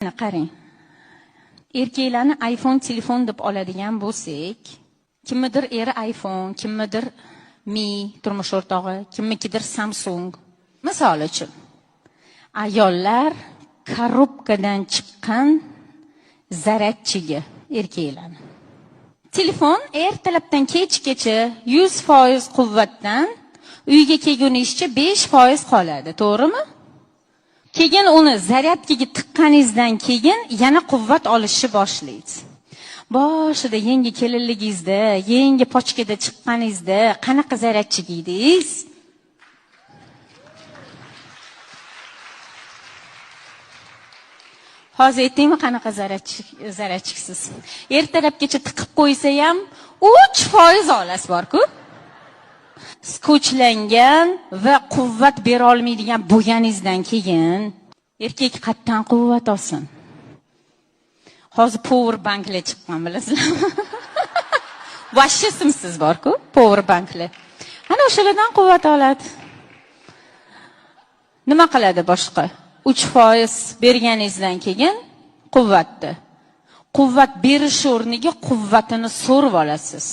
Qarang. Erkaklarni iPhone telefon deb oladigan bo'lsak, kimnidir eri iPhone, kimnidir Mi turmush o'rtog'i, kimnikidir Samsung. Misol uchun, ayollar korobkadan chiqqan zaryadchigi erkaklarni. Telefon ertalabdan kechgacha 100% quvvatdan uyga kelguningizcha 5% qoladi, to'g'rimi? Keyin uni zaryadkaga tiqqaningizdan keyin yana quvvat olishni boshlaydi. Boshida yangi kelinligingizda, yangi pochkada chiqqaningizda qanaqa zaryadchi kiydingiz? Hozir aytdingmi qanaqa zaryadchisiz? Ertalabgacha tiqib qo'ysa ham 3% olasiz bor-ku. Skochlangan va quvvat bera olmaydigan bo'lganingizdan keyin erkak qatdan quvvat olsin. Hozir power banklar chiqqan, bilasizlarmi? Vashshe simsiz bor-ku, power banklar. Ana o'shalardan quvvat oladi. Nima qiladi boshqa? 3% berganingizdan keyin quvvatni. Quvvat berish o'rniga quvvatini so'rib olasiz.